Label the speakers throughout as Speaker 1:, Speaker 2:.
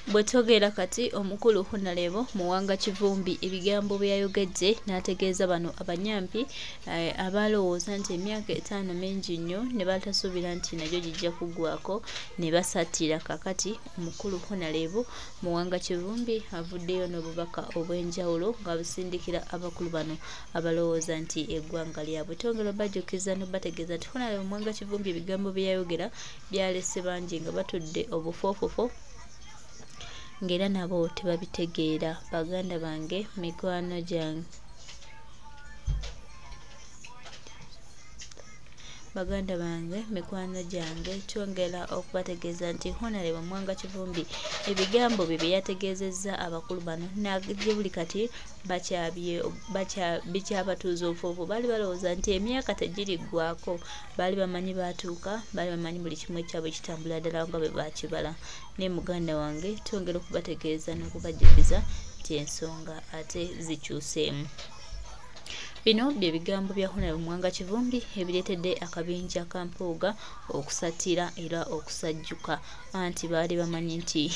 Speaker 1: Bwe twogera kati omukulu Honalebo Muwanga Kivumbi ebigambo bye yayogedde n'ategeeza bano abanyampi abalowooza nti emyaka 5 mingi nnyo ne batasuubira nti nagyo gijja kuggwako ne basattira. Kaakati omukulu Honalebo Muwanga Kivumbi avuddeyo n'obubaka obw'enjawulo ng'abusindikira abakulu bano abalowooza nti eggwanga lyabwe. Twongera obajjukiza n'obategeeza nti Honalebo Muwanga Kivumbi ebigambo bye yayogera byalese bangi nga batudde obufoofofo ng'era nabo tebabitegeera. Baganda bange, mikwano gyange, baganda bange, mikwano gyange, twongera okubategeeza nti Honalebo Muwanga Kivumbi ebigambo bye bye yategeezezza abakulu bano gye buli kati bikyabatuuza obufuufu. Baali balowooza nti emyaka tegiriggwako, baali bamanyi baatuuka, baali bamanyi buli kimu ekyabwe kitambulira ddala nga bwe baakibala. Ne muganda wange twongera okubategeeza n'okubajjukiza nti ensonga ate zikyuseemu. Bino bye bigambo bya Honalebo Muwanga Kivumbi ebireetedde akabinja ka Mpuuga okusattira era okusajjuka, anti baali bamanyi nti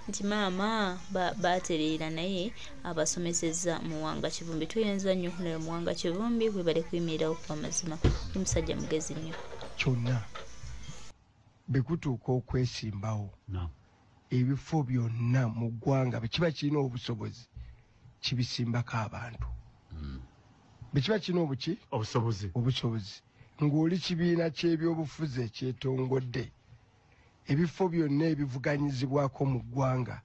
Speaker 1: nti maama baatereera naye abasomesezza Muwanga Kivumbi. Tweyanza nnyo Honalebo Muwanga Kivumbi, webale kuyimirirawo ku amazima, oli musajja mugezi nnyo.
Speaker 2: Kyonna bwe kutuuka okwesimbawo ebifo byonna mu ggwanga bwe kiba kirina obusobozi kibisimbako abantu. Bwe kiba kirina obuki?
Speaker 3: Obusobozi.
Speaker 2: Obusobozi. Ng'oli kibiina ky'ebyobufuzi ekyetongodde, ebifo byonna ebivuganyizibwako mu ggwanga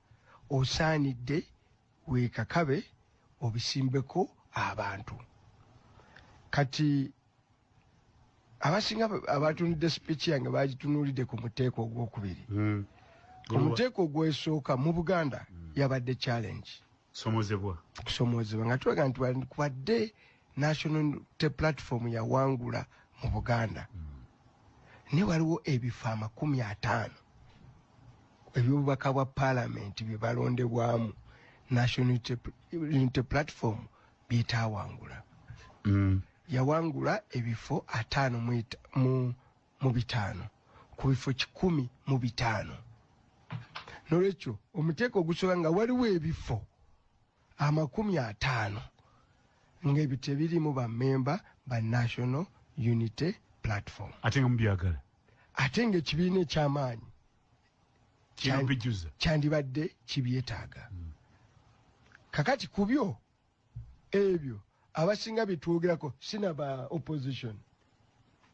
Speaker 2: osaanidde weekakabe obisimbeko abantu. Kati abasinga abatunudde speech yange bagitunuulidde ku muteeko ogwokubiri. Omuteeko ogwesooka mu Buganda yabadde challenge.
Speaker 3: Kusomozebwa.
Speaker 2: Kusomozebwa nga tulaga nti wadde National Platform yawangula mu Buganda, naye waliwo ebifo 50 eby'obubaka bwa paalamenti bye balondebwamu National Unity Platform byetaawangula. Yawangula ebifo 55 ku bifo 105. N'olwekyo omuteeko ogusooka nga waliwo ebifo 50 ng'ebyo tebirimu bammemba ba National Unity Platform.
Speaker 3: Ate nga mubyagala.
Speaker 2: Ate ng'ekibiina eky'amaanyi kyandibadde kibyetaaga. Kakati ku byo ebyo abasinga bitwogerako sina ba opposition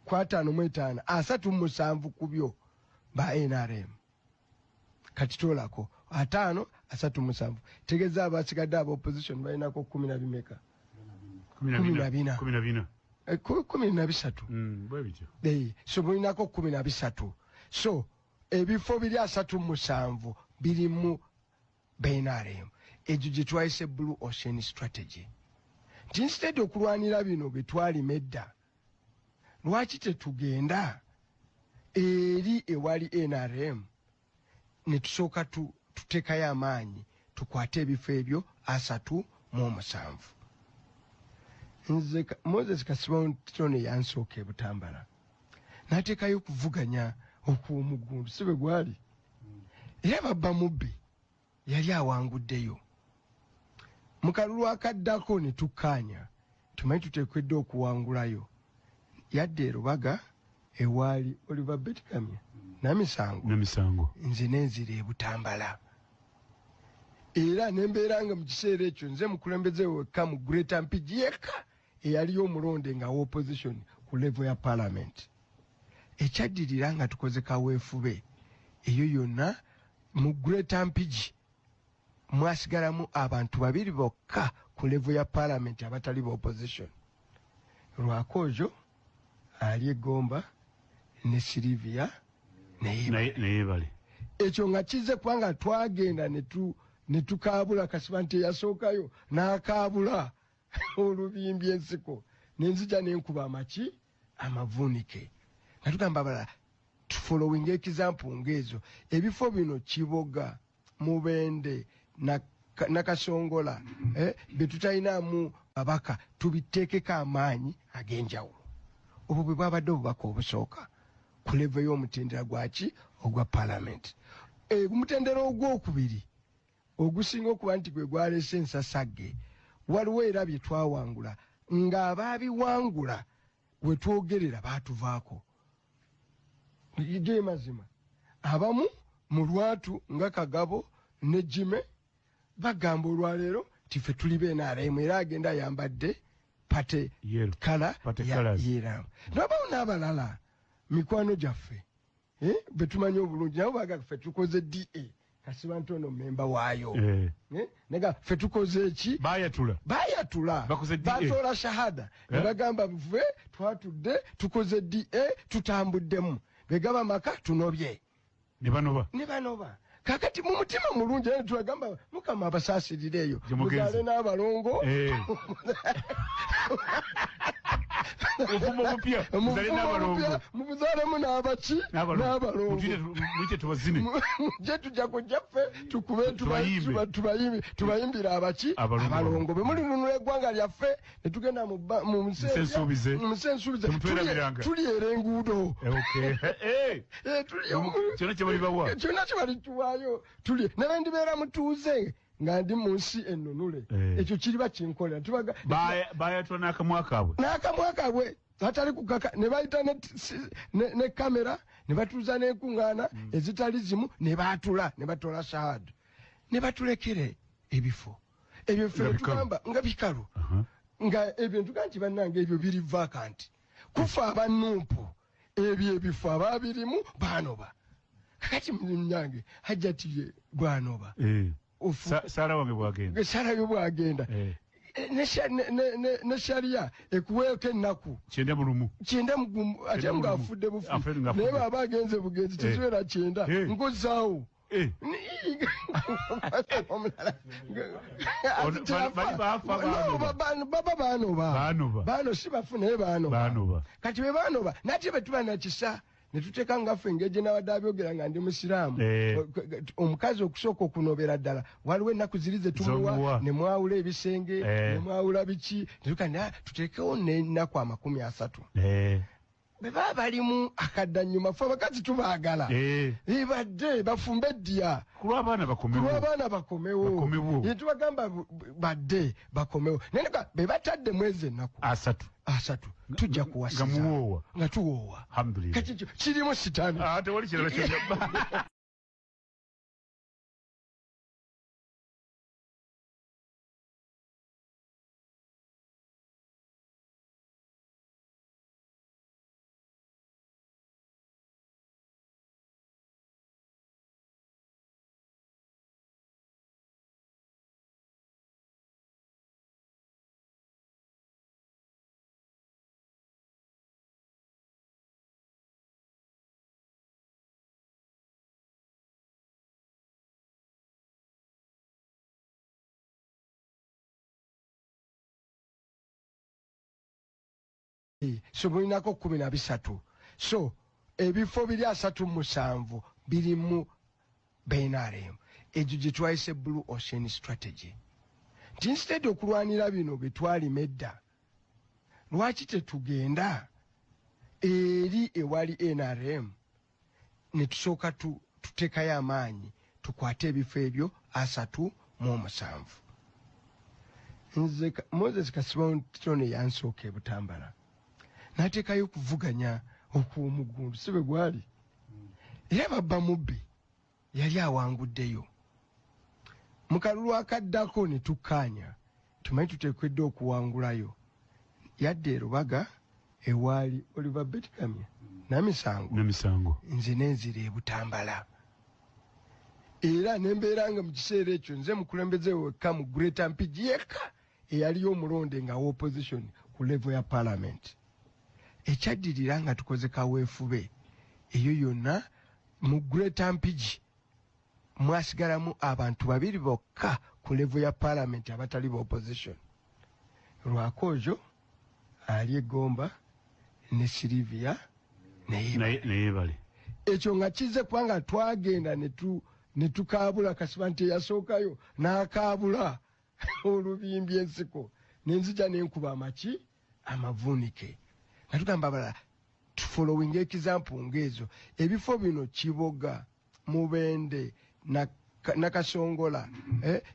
Speaker 2: ku 55, 37 ku byo ba NRM. Kati toolako 50, 37, tegeeza abasigadde aba opposition balinako 10 bimeka? 14.
Speaker 3: 14.
Speaker 2: 13.
Speaker 3: Bwe bityo.
Speaker 2: So mulinako 13. So ebifo biri 37 birimu BNRM. Egyo gye twayise Blue Ocean Strategy. Nti instead okulwanira bino bye twalima edda, lwaki tetugenda eri ewali NRM ne tusooka tuteekayo amaanyi tukwate ebifo ebyo 37. Nze Moses Kasibante yansooka e Butambala n'ateekayo okuvuganya okw'omuggundu, si bwe gwali, era babba mubbi yali awanguddeyo. Mu kalulu akaddako ne tukkaanya tumanyi tuteekeddwa okuwangulayo, yadde e Rubaga ewaali Oliver Betikamya Namisango, nze nenzira e Butambala. Era ne mbeera nga mu kiseera ekyo nze mukulembeze wekka mu Greater Mpigi yekka eyaliyo omulonde nga opposition ku level ya parliament. Ekyaddirira nga tukoze kaweefube eyo yonna mu Greater Mpigi mwasigalamu abantu babiri bokka ku level ya parliament abatali ba opposition, Rwakojo ali e Gomba ne Sylvia
Speaker 3: Neyebale.
Speaker 2: Ekyo nga kize kubanga twagenda ne tukaabula Kasibante yasookayo n'akaabula olubimbi ensiko nenzija nenkuba amaki amavuunike. Nga tugamba abalala following example ng'ezo ebifo bino Kiboga, Mubende, Nakasongola, bye tutalinamu babaka tubiteekeko amaanyi ag'enjawulo. Obwo bwe bwabadde obubaka obusooka ku level y'omutendera gwaki ogwa parliament. Omutendera ogwokubiri ogusinga okuba nti gwe gwaleese ensasagge, waliwo era bye twawangula ng'abaabiwangula we twogerera baatuvaako. Ge mazima, abamu mu lwatu nga Kagabo ne Jime bagamba olwaleero nti ffe tuli ba NRM, era agenda ayambadde party colour yeramu. Nabawo n'abalala mikwano gyaffe betumanyi obulungi, nabo baga ffe tukoze DA, Kasiba ntono memba waayo, nega ffe tukoze eki,
Speaker 3: bayatula
Speaker 2: batoola shahada ne bagamba ffe twatudde tukoze DA, tutambuddemu, begaba maka tunobye
Speaker 3: ne
Speaker 2: banoba. Kakati mu mutima mulungi era tubagamba Mukama abasaasirireeyo, muzaale n'abalongo. Mubuzaalemu n'abaki n'abalongo, mujje tujja kujja ffe tukube tubayimbire abaki abalongo. Bwe mulinunula eggwanga lyaffe ne tugenda mu nsi ensuubize, tulyera enguudo kyonna kye balituwaayo tulye. Naye ndibeera mutuuze nga ndi mu nsi ennunule, ekyo kiriba kinkolera.
Speaker 3: Bayatula n'akamwa kaabwe,
Speaker 2: n'akamwa kaabwe atali kukaka, ne bayita ne kamera ne batuuza n'enkuŋŋaana ezitali zimu ne baatula ne batoola shahada ne batulekere ebifo ebyo. Ffe tugamba nga bikalu, nga ebyo ntugamba nti bannange ebyo biri vacant, kufa abannumpu ebyo ebifo ababirimu baanoba. Kakati munyange Hajjati ye bwanoba,
Speaker 3: Sara wange bwagenda,
Speaker 2: Sara yo bwagenda, ne sharia ekuweeko ennaku
Speaker 3: 91,
Speaker 2: 90 ate ng'afudde bufu, naye bw'aba agenze bugenzi teziwera 90, ngozaawo. Baba baanoba, baano si bafu naye baanoba. Kati bwe baanoba nate bwe tuba nakisa ne tuteeka ngaffe engeri gye nabadde abyogera nga ndi musiraamu, omukazi okusooka okunobera ddala waliwo ennaku ziri ze tumuwa ne mwawula ebisenge ne mwawula biki, ne tuka tuteekewo n'ennaku 30. Bwe baba balimu akaddannyuma, ffe abakazi tubaagala badde bafumbe eddya
Speaker 3: ku lw'abaana
Speaker 2: bakomewo, tubagamba badde bakomewo, naye be batadde mwezi ennaku 30 tujja kuwasiza nga tuwoowa. Kati kirimu sitaani.
Speaker 3: Tewali kirala kyonna.
Speaker 2: So mulinako 13. So ebifo biri 37 birimu BNRM. Egyo gye twayise Blue Ocean Strategy. Nti instead okulwanira bino bye twalima edda, lwaki tetugenda eri ewali NRM ne tusooka tuteekayo amaanyi tukwate ebifo ebyo 37. Nze Moses Kasiba yansooka e Butambala n'ateekayo okuvuganya okw'omuggundu, si bwe gwali, era babba mubbi yali awanguddeyo. Mu kalulu akaddako ne tukkaanya tumanyi tuteekeddwa okuwangulayo, yadde e Rubaga ewaali Oliver Betkamya Namisango, nze nenzira e Butambala. Era ne mbeera nga mu kiseera ekyo nze mukulembeze wekka mu Greater Mpigi yekka eyaliyo omulonde nga opposition ku level ya parliament. Ekyaddirira nga tukoze kaweefube eyo yonna mu Greater Mpigi mwasigalamu abantu 2 bokka ku level ya parliament abatali ba opposition, Rwakojo ali e Gomba ne Silivia
Speaker 3: Neyebale.
Speaker 2: Ekyo nga kize kubanga twagenda ne tukaabula Kasiba nti eyasookayo n'akaabula olubimbi ensiko, nenzija nenkuba amaki amavuunike. Nga tugamba abalala tufollowing example ng'ezo. Ebifo bino Kiboga, Mubende, Nakasongola,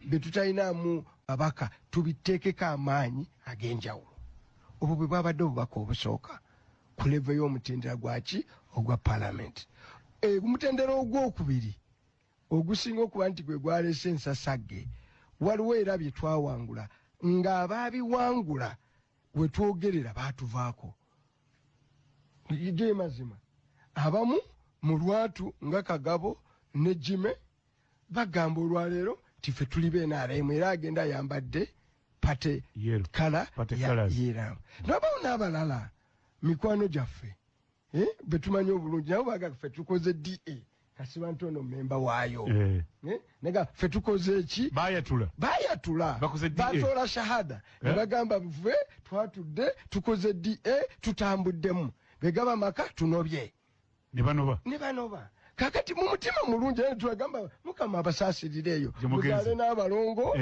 Speaker 2: betutalinamu babaka, tubiteekeko amaanyi ag'enjawulo. Obwo bwe bwabadde obubaka obusooka ku level y'omutendera gwaki ogwa palamenti. Omutendera ogwokubiri ogusinga okuba nti gwe gwaleese ensasagge, waliwo era bye twawangula ng'abaabiwangula we twogerera baatuvaako. Ge mazima, abamu mu lwatu nga Kagabo ne Jime bagamba olwaleero nti ffe tuli ba NRM, era agenda ayambadde party colour yeramu. Nabawo n'abalala mikwano gyaffe betumanyi obulungi, nabo baga ffe tukoze DA, kasiba ntono memba waayo, nega ffe tukoze eki, bayatula batoola shahada ne bagamba ffe twatudde tukoze DA, tutambuddemu, begaba maka tunobye
Speaker 3: ne
Speaker 2: banoba. Kakati mu mutima mulungi era tubagamba Mukama abasaasirireeyo, muzaale n'abalongo,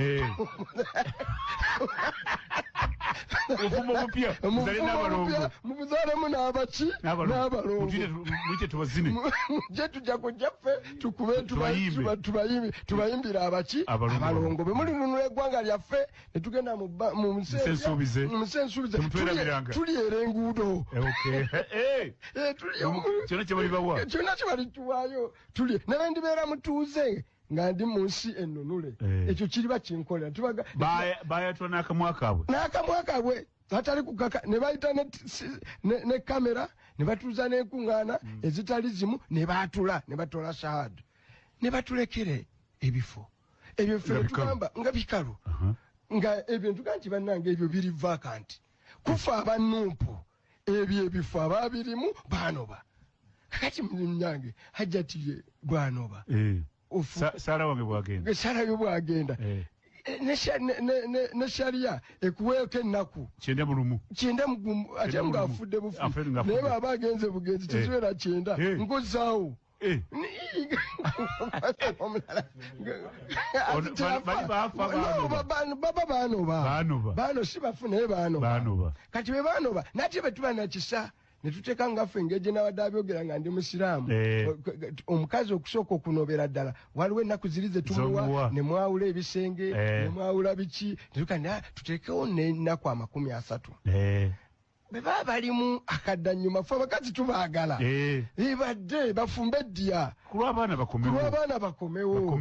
Speaker 2: mubuzaalemu n'abaki n'abalongo, mujje tujja kujja ffe tukube tubayimbire abaki abalongo. Bwe mulinunula eggwanga lyaffe ne tugenda mu nsi ensuubize, tulyera enguudo, kyonna kye balituwaayo tulye. Naye ndibeera mutuuze nga ndi mu nsi ennunule, ekyo kiriba kinkolera.
Speaker 3: Bayatula n'akamwa kaabwe,
Speaker 2: n'akamwa kaabwe atali kukaka, ne bayita ne kamera ne batuuza n'enkuŋŋaana ezitali zimu ne baatula ne batoola shahada ne batulekere ebifo ebyo. Ffe tugamba nga bikalu, nga ebyo ntugamba nti bannange ebyo biri vacant, kufa abannumpu ebyo ebifo ababirimu baanoba. Kakati munyange Hajjati ye bwanoba,
Speaker 3: Sara wange bwagenda,
Speaker 2: Sara yo bwagenda, ne sharia ekuweeko ennaku
Speaker 3: 91,
Speaker 2: 91, ate ng'afudde bufu, naye baba agenze bugenzi teziwera 90, ngozaawo. Baba baanoba, baano si bafu naye baanoba. Kati bwe baanoba nate bwe tuba nakisa ne tuteeka ngaffe engeri gye nabadde abyogera nga ndi musiraamu, omukazi okusooka okunobera ddala waliwo ennaku ziri ze tumuwa ne mwawula ebisenge ne mwawula biki, ne tuteekewo n'ennaku 30. Bwe baba balimu akaddannyuma, ffe abakazi tubaagala, ebadde bafumbe eddya
Speaker 3: ku lw'abaana
Speaker 2: bakomewo.